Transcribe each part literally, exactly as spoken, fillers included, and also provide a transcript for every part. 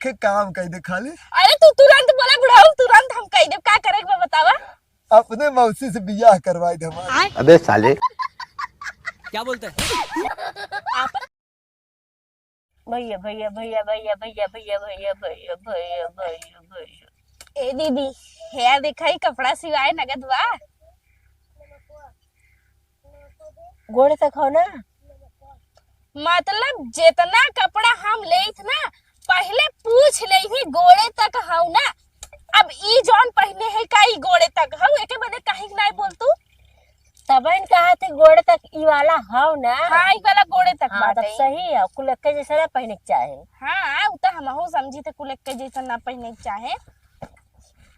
एक काम कइ दे खाली। अरे तू तुरंत बोला बुढ़ऊ, तुरंत हम कइ देब। का करे के बा बतावा? अपने मौसी से बियाह करवाइ दे हमार। अबे साले। क्या बोलते हैं? आप भैया, भैया, भैया। ए दीदी, हेया देखा, ई कपड़ा सिवाए नगद बा। गोड़े तक हौ ना? मतलब, जेतना कपड़ा हम लेत ना, पहिले पूछ लेही, गोड़े तक हौ ना? अब ई जौन पहिने है, का ई गोड़े तक हौ? एके बदे काहे के नाई बोल तू? तबहिन कहा थे, गोड़े तक ई वाला हौ ना? हाँ, ई वाला गोड़े तक हाँ, तब बाटे। सही है, कुल एक्के जैसा ना पहिने के चाहे। हाँ, उ त हमहू समझी थे, कुल एक्के जैसा ना पहिने के चाहे।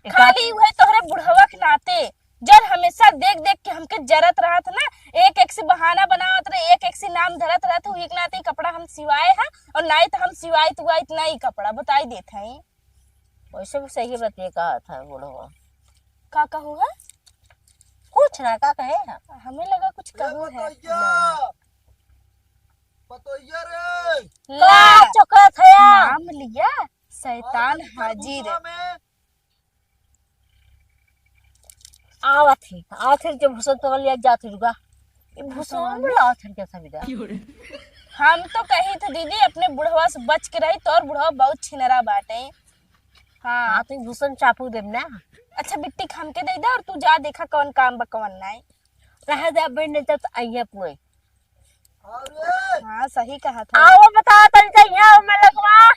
एक खाली आध उहे तोहरे बुढ़वा के नाते, जौन हमेशा देख देख के हमके जरत रहत ना, एक एक से बहाना बनावत रहे, एक एक से नाम धरत रहत, उही के नाते ई कपड़ा हम सिवाए हैं, और नाई त हम सिवाइत उवाइत नाई कपड़ा, बताई देत हैं। वैसे भी सही बतिया कहत है बुढ़वा। का कहू है? कुछ ना, का कहे है? हमें लगा कुछ ए कहू है। पतोहिया! पतोहिया रे! ला, का चोकत है? नाम लिया, शैतान और हाजिर। भुसवा में आवत ही, आवत ही, जब भुसवा तो लिया जात ही रुका। ये भुसवा में लावत है क्या सविता? हम तो कही थे दीदी, अपने बुढ़वा से बच के रही, तोर बुढ़वा बहुत छिनरा बाटे। हाँ। हाँ, तो भूषण चापू देब ना। अच्छा बिट्टी, हमके दे दे और तू जा, देखा कौन काम बा कौन नाई। रह दे, अब नहीं तो अइहे पुए। हाँ, सही कहा था। आओ, बता, तनी से यहाँ आओ, मैं लगवा।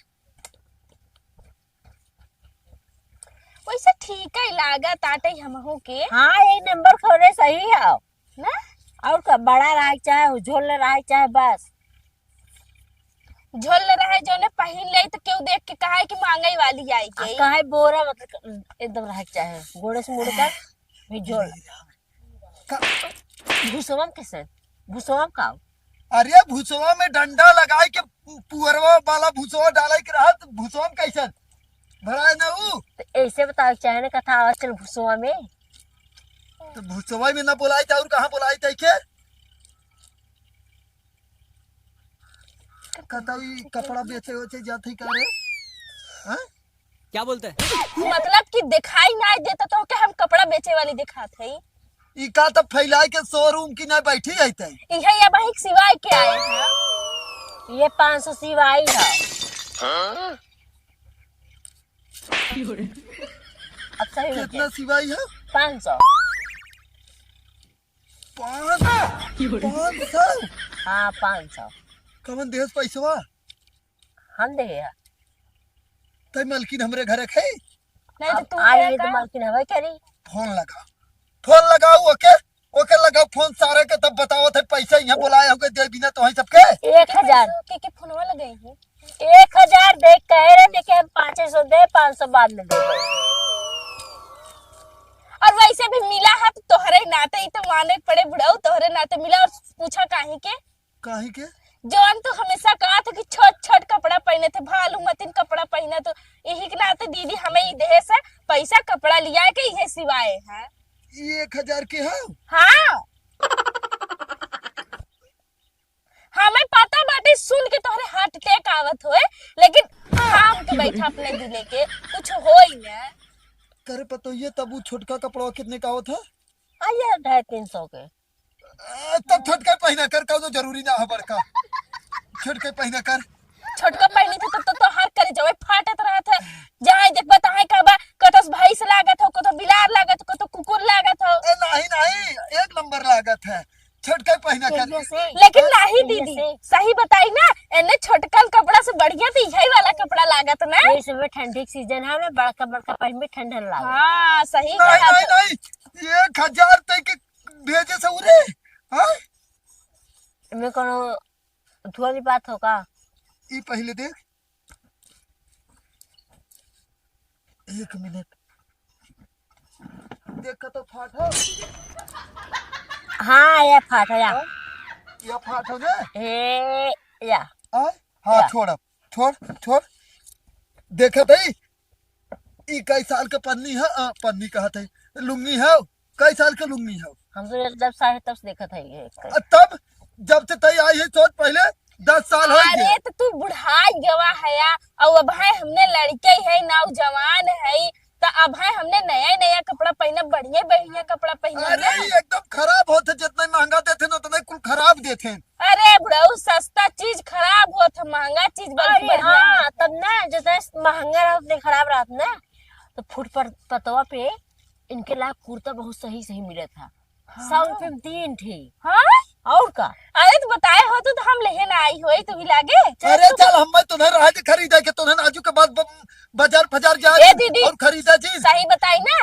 वैसे ठीक है, लागत आटे हमहू के। हाँ, ये नंबर खोले सही है। ना? और का, बड़ा रहे चाहे, झोल रहे चाहे, बस। झोल रहे, जौने पहिन ले तो केहू देख के कहे कि मांगई वाली आई आ, के। कहे बोरा, मतलब, एकदम रहे चाहे, गोड़े से मुड़ कर, भी झोल। का? भुसवा में कैसे? भुसवा में का? अरे, भुसवा में डंडा लगाई के पु-, पुअरवा वाला भुसवा डाले के रहत, भुसवा में कैसे? भराए ना ऊ। तो ऐसे बताओ, चाहे ना कथा आवत चल भुसवा में। तो भुसवा में ना बोलाई तो और कहाँ बोलाई तो के? कतई कपड़ा बेचे उचे जात है का रे? हाँ? क्या बोलते हैं? मतलब कि दिखाई ना देता तो के हम कपड़ा बेचे वाली दिखात है। ई का तब फैलाए के शोरूम की ना बैठी है तई? इहे ये बहिक सिवाय के आए हैं। ये पाँच सौ सिवाई है। हाँ? अब सही हो कितना गया। सिवाई है? पाँच सौ। पाँच, पाँच सौ? हाँ, पाँच सौ। कवन देश पैसवा? हम दे है। तई मलकिन हमरे घरे खाई? नहीं तो अब तू आई है है तो का? मलकिन हवे करी। फोन लगा, फोन लगाओ ओके, ओके लगाओ फोन सारे के, तब बताओ थे पैसा यहाँ बोलाए होके दे बिना तो वहीं सबके। एक हजार। के, के फोनवा लगे है? एक हजार दे कहे रहे, लेकिन हम पाँच सौ दे, पाँच सौ बाद में दे दे। और वैसे भी मिला है तो तोहरे नाते ही तो माने पड़े बुढ़ऊ, तोहरे नाते मिला और पूछा काहे के? काहे के? जवन तू हमेशा कहत हो कि छोट छोट कपड़ा पहने थे, भालू मतिन कपड़ा पहने तो यही के नाते दीदी हमें ई देहे से पैसा कपड़ा लिया के इहे सिवाए हैं। ई एक हजार के हो? हाँ। हमें पता बाटे सुन के तोहरे हार्ट अटैक आवत होए, लेकिन थाम के बैठा अपने दिले के, कुछ होई ना। करे पतोहिए, तब उ छोटका कपड़ा कितने का आवत है? आइए ढाई तीन सौ के। आ, तब छोटका पहिना कर, कौनो जरूरी ना है बड़का। छोटका पहिना कर। छोटका पहिनी थे तब तो तोहार करेजवे फाटत रहत है। जहाँ देखबा तहाँ का बा, कतस भैंस लागत हो, कतो बिलार लागत हो, कतो कुकुर लागत हो। ए, नहीं, नहीं, एक नंबर लागत है। छोटका पहिना कर। तेजिया से। लेकिन नहीं तेजिया दीदी, से। सही बताई ना, एने छोटकन कपड़ा से बढ़िया तो यही वाला कपड़ा लागत ना। ये समय ठंडी के सीजन है ना, बड़का बड़का पहिन में ठंडा लागे। हाँ, सही नहीं, कहा नहीं, तो। नहीं, एक हजार तक के भेजे से उरे, हाँ? एमे कोनो अथुआ वाली बात हो का? ई पहिले देख। एक मिनट। देख का तो फाट हो। हाँ, ये फाट हो, या। हाँ? ये फाट हो ना? ए, या। हाँ? हाँ, या। छोड़ अब। छोड़, छोड़। देखत है? ई कई साल के पन्नी है, अ, पन्नी कहत है, लुंगी है, कई साल के लुंगी है। हम तो जब साहे तब से देखत है ये। अ, तब जब से तई आई है, सोच पहले दस साल हो गए। अरे, तो तू बुढ़ाई गवा है या, और अब है हमने लड़के है, नौजवान है, तो अब है हमने नया नया कपड़ा पहनब, बढ़िया बढ़िया कपड़ा पहनब अरे, ना। ये एकदम खराब होत है, जितना महंगा देते ना, उतना कुल खराब देते हैं। अरे बुढ़ऊ, सस्ता चीज खराब होत है, महंगा चीज बल्कि अरे बढ़िया हाँ, होत है। तब ना, जितना महंगा रहा, उतने खराब रहत ना। तो फुट पर पतवा पे इनके ला कुर्ता बहुत सही सही मिलत था। हाँ। सौ रुपये में तीन ठे। हाँ? और का? अरे, तो बताए होतू तो हम लेहे ना आई होई, तू भी लागे। अरे चल, हम मैं तुम्हें राज खरीदा के तुम्हें नाजू के बाद ब-, बाजार फजार जा ए दीदी, और खरीदा जी। सही बताई ना,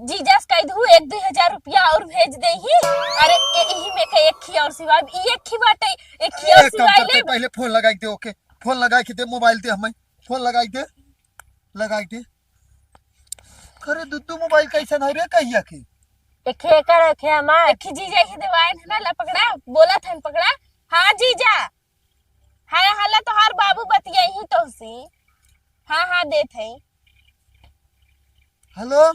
जीजा से कह दू एक दुई हजार रुपया और भेज दे ही। अरे, ए-, यही में के एक खी और सिवाय, ई एक खी बाटे, एक खी और एक काम सिवाय करते, ले। पहले फोन लगाई दे, ओके, फोन लगाई के दे, मोबाइल दे हमें, फोन लगाई दे, लगाई दे। अरे, दू दू मोबाइल कैसे नहीं रे कहिया के? एक ही एकर, एक ही हमार। एक ही जीजा ही देवायन है ना, ला पकड़ा, बोला था पकड़ा। हाँ जीजा, हाँ, हला तोहार बाबू बतियाई ही तोहसी। हाँ, हाँ, देत है। हेलो,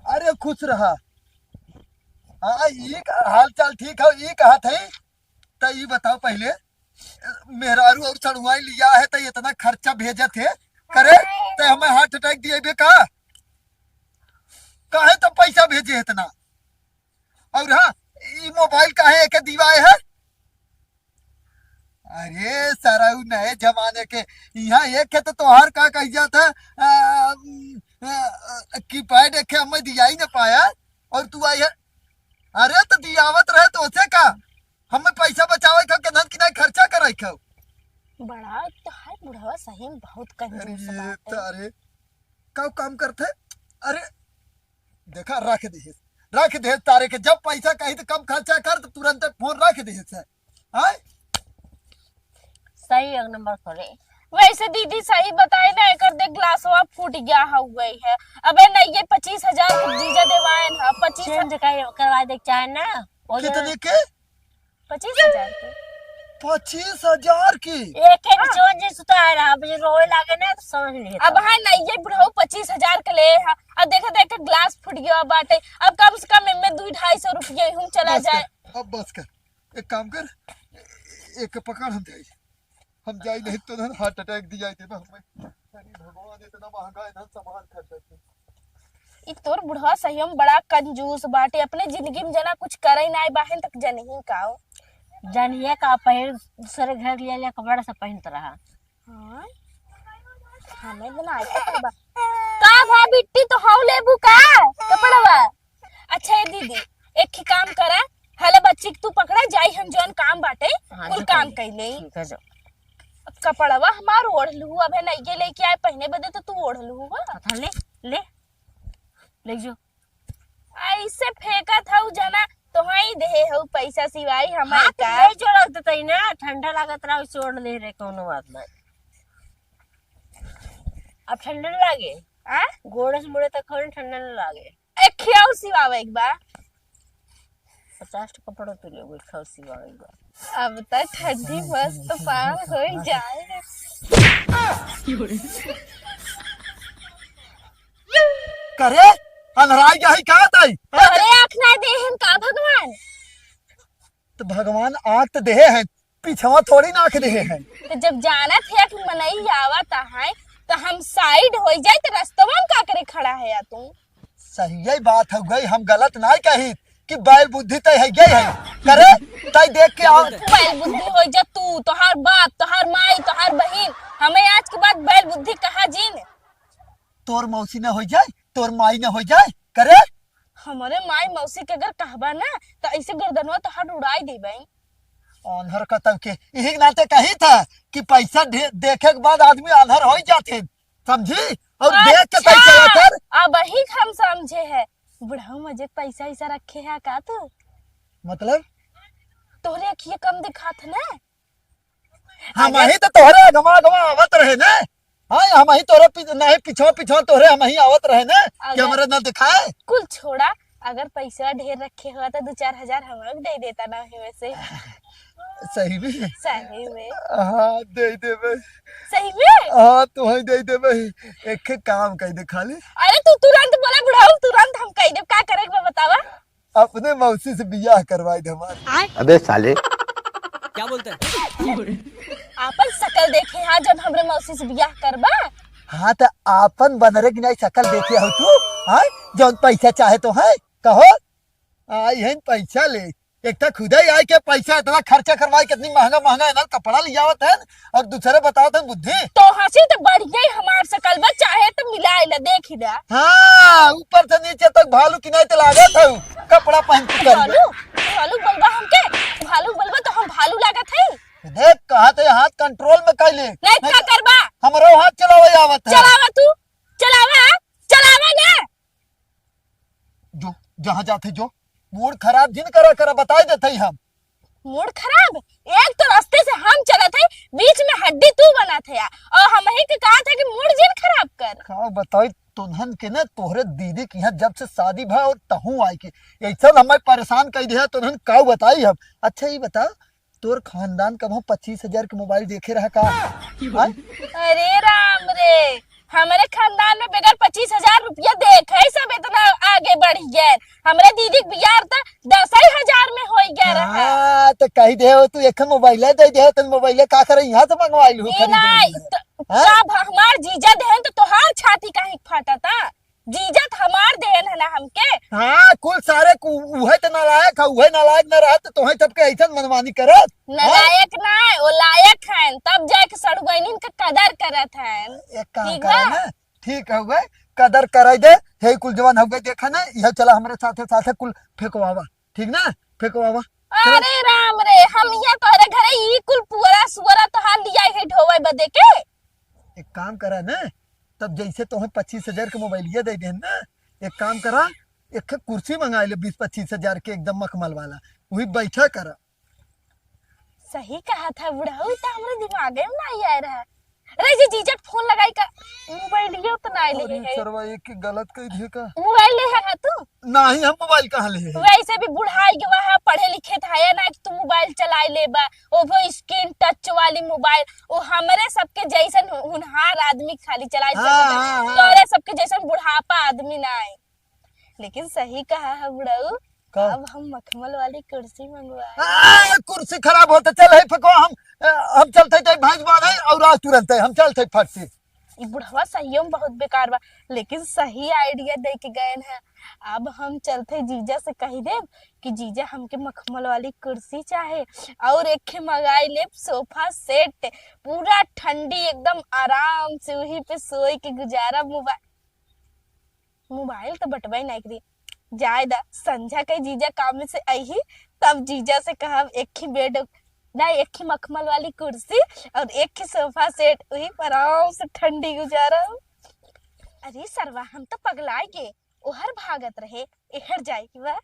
अरे खुश रहा। हाँ, ई का हाल चाल ठीक है, ई कहा थे? त ई बताओ पहले, मेहरारू और सड़ुआई लिया है त इतना खर्चा भेजत है, करे त हमें हार्ट अटैक दिए बे का? काहे त पैसा भेजे इतना? और हाँ, ई मोबाइल काहे एके दिवाए है? अरे सरऊ, नए जमाने के, यहाँ एक है तो तोहार का कह जाता, आ, आ, कीपैड एक है, हमें दिया ही ना पाया, और तू आई है। अरे तो दियावत रहे तो उसे का, हमें पैसा बचावे खाओ के धन की नहीं खर्चा करे खाओ। बड़ा तो है बुढ़वा, सही में बहुत कंजूस अरे बाटे। तारे, का काम करते? अरे देखा, रख दे, रख दे तारे के। जब पैसा कही तो कम खर्चा कर, तो तुरंत फोन रख दे से। आय? सही एक नंबर करे। वैसे दीदी सही बताए ना, एकर देख ग्लासवा फूट गया हुआ है। अबे नहीं, ये पच्चीस हजार के जीजा देवाए ना, पच्चीस चेंज कर-, करवा दे चाहे ना, वो जो कितने के? पच्चीस हजार के। पच्चीस हजार की? एक एक हाँ। जोन जे सुता है रहा, अब जो रोए लागे ना, तो समझ लिए अब तो। है ना, ये बुढ़ऊ पच्चीस हजार के ले है। अब देखा, देखा, ग्लास फूट गया बाटे। अब कम से कम इनमें दो ढाई सौ रुपये ही चला बस जाए। कर, अब बस कर, एक काम कर, एक पकड़, हम जाई, हम जाई, नहीं तो ना हार्ट अटैक दिया देबा हमें। अरे भगवान, इतना महंगा है ना सामान खरीदते। ई तोर बुढ़वा सही में बड़ा कंजूस बाटे, अपने जिंदगी में जना कुछ करे ना बाहन तक जनही काओ। जानिए का, पहले दूसरे घर लिया लिया कपड़ा सब पहनत रहा। हाँ? हमें तो ना आइता बा। का भा बिट्टी, तो हौ लेबू का कपड़वा? अच्छा ए दीदी, एक ही काम करा, हले बच्ची के तू पकड़ा, जाई हम जौन काम बाटे, हाँ, कुल जो काम कइले। कइले। ठीक है, जो। अब कपड़वा हमार ओढ़ लू, अबे नइये लेके आए, पहिने बदे तो तू ओढ़ लू, हाँ? हाँ, ले, ले, ले जो। ऐसे फेंकत हऊ जना, तोहई देहे हऊ पैसा सिवाई हमार हाथ का? ले जो रख देतई ना, ठंडा लागत रहा, उसे ओढ़ ले रे, कौनो बात ना। अब ठंडा न लागे? आ? गोड़े से मुड़े तक हो ठंडा न लागे। एक खियाऊ सिवावे एक बा। पचास ठो कपड़ा तो ले, एक खियाऊ सिवावे एक बा। अब त ठंडी मस्त पार हो जाए। करे, अंधराई गई का तई? अरे, आँख ना देहन का भगवान? तो भगवान आँख तो देहे हैं, पिछवा थोड़ी ना आँख देहे हैं। तो जब जानत है कि मनई आवत है, तो हम साइड हो जाए, तो रस्तवा में का करे खड़ा है या तू? सही यही बात हो गई, हम गलत नहीं कही कि बैल बुद्धि तय है, यही है। करे, तय देख के आओ। बैल बुद्धि हो जा तू, तोहार बाप, तोहार माई, तोहार बहिन, हमें आज के बाद बैल बुद्धि कहा जिन। तोर मौसी न हो जाए, तोर माई न हो जाए, करे। हमरे माई मौसी के अगर कहबा ना, तो ऐसे गर्दनवा तोहार उड़ाई देबे। आन्हर कतव के, यही नाते कही था कि पैसा ढे-, देखे के बाद आदमी आन्हर हो जाते, समझी? और देख के अच्छा, पैसा ला कर। अब ही हम समझे है, बुढ़ऊ मजे के पैसा ऐसा रखे है का तू? मतलब? तोहरे अखिए कम दिखात है ना? हम अगर ही तो तोहरे अगवा अगवा आवत रहे ना। हाँ, हम ही तोहरे पी-, नहीं, पिछवा पिछवा तोहरे हम ही आवत रहे ना कि अगर हमरा ना दिखाए। कुल छोड़ा, अगर पैसा ढेर रखे हुआ तो दो चार हजार हम लोग दे देता ना ही वैसे। सही में? सही में। हाँ, दे देबे। सही में? हाँ, तोहई दे देबे। एक काम कह दे खाली। अरे तू तुरंत बोला बुढ़ऊ, तुरंत हम कह देब। का करे के बा बतावा? अपने मौसी से बियाह करवाई दे हमार। अबे साले। क्या बोलते हैं? आपन सकल देखे हा जब हमरे मौसी से बियाह करबा। हाँ, त आपन बनरे की नाई सकल देखे हो तू? हाँ, जौन पैसा चाहे तो है, कहो। आई है पैसा ले, एक तो खुदे ही आए के पैसा इतना खर्चा करवाए, कितनी महंगा महंगा इन्हन कपड़ा लियावत है और दूसरे बतावत है बुद्धि। तो हंसी तो बढ़िया ही हमार सकल बा, चाहे तो मिला ले, देख ही ले। हाँ, ऊपर से नीचे तक भालू की नाई तो लागत है, कपड़ा पहन के कर। भालू, भालू बोलबा हमके, भालू बोलबा तो हम भालू लागत है। देख, कहा थे हाथ कंट्रोल में कर ले। नहीं, नहीं का तो करबा? हमरो हाथ चलावे आवत है। चलावा तू, चलावा, चलावा ना। जो, जहाँ जाते जो, मूड खराब जिन करा करा, बताई देते ही हम। मूड खराब? एक तो रास्ते से हम चलत है, बीच में हड्डी तू बनत है, और हम ही के कहा था कि मूड जिन खराब कर। का बताई तोन्हन के ना, तोहरे दीदी के यहाँ जब से शादी भा और तहूँ आए के, ऐसा हमें परेशान कर दिया तोन्हन, का बताई हम। अच्छा, ये बता, तोर खानदान कबहूँ पच्चीस हजार के मोबाइल देखे रहा का? हाँ? अरे राम रे, हमरे खानदान में बगैर पच्चीस हजार रुपया देखे सब इतना आगे बढ़ गए। हमरे दीदी के बियाह त दस ही हजार में हो गया रहा। हाँ, तो कही दे हो तू, एक मोबाइल दे दे, तन मोबाइल का करे, यहाँ से मंगवा लू, ए खरीद नहीं, लू। तो हाँ? सब हमार जीजा देहन तो तोहार छाती काहे फाटा था? जीजा त हमार देहन है ना हमके। हाँ, कुल सारे कु-, उहे त नालायक है, उहे नालायक न रहत तो तोहे सबके ऐसन मनमानी करत। नालायक ना है, वो लायक है, तब जाके सड़ुआइनिन का कदर करत है। एक काम ठीक करा बा? ना, ठीक हउवे, कदर कराई दे, हे कुल जवान हउवे, देखा ना, यह चला हमरे साथे साथे कुल फेंकवावा, ठीक ना? फेंकवावा। अरे राम रे, हम यहाँ तोहरे घरे ई कुल पुअरा सुअरा तोहार लिया है ढोवे बदे के। एक काम करा ना, तब जैसे तोहे पच्चीस हजार के मोबाइलिया दे देन ना, एक काम करा, एक ठे कुर्सी मंगा ले बीस पच्चीस हजार के एकदम मखमल वाला, वही बैठा करा। सही कहा था बुढ़ऊ, तो हमरे दिमागे में ना आया रहा। अरे जी, जीजा के फोन लगाई का, मोबाइलिया तो ना ले अरे है। सरवा, एक गलत कह दिए का? मोबाइल ले है तू? नहीं, हम मोबाइल कहाँ ले है? वैसे भी बुढ़ाई गवा है, पढ़े लिखे था या ना कि तू मोबाइल चलाई लेबा, वो भी स्क्रीन टच वाली मोबाइल, वो हमरे सबके जैसन हु-, हुनहार आदमी खाली चलाई हाँ, सकता। हाँ, हाँ। तोरे सबके जैसन बुढ़ापा आदमी ना है। लेकिन सही कहा है बुढ़ऊ, का? अब हम मखमल वाली कुर्सी मंगवाए। आ, कुर्सी खराब होता, चल है फको, हम, हम चलते थे भैंस बांधे और आज तुरंत है, हम चलते फट से। ई बुढ़वा सहियो में बहुत बेकार बा, लेकिन सही आइडिया दे के गए हैं। अब हम चलते जीजा से कह देब कि जीजा हमके मखमल वाली कुर्सी चाहे और एक ठे मंगाई लेब सोफा सेट, पूरा ठंडी एकदम आराम से वही पे सोई के गुजारा। मोबाइल, मोबाइल तो बटबे नहीं करी, जाए दा, संझा के जीजा काम से आई तब जीजा से कहब एक ही बेड, ना, एक ही मखमल वाली कुर्सी और एक ही सोफा सेट, वही पर आराम से ठंडी गुजारा। अरे सरवा, हम तो पगलाए गे, ओहर भागत रहे, एहर जाए की बा।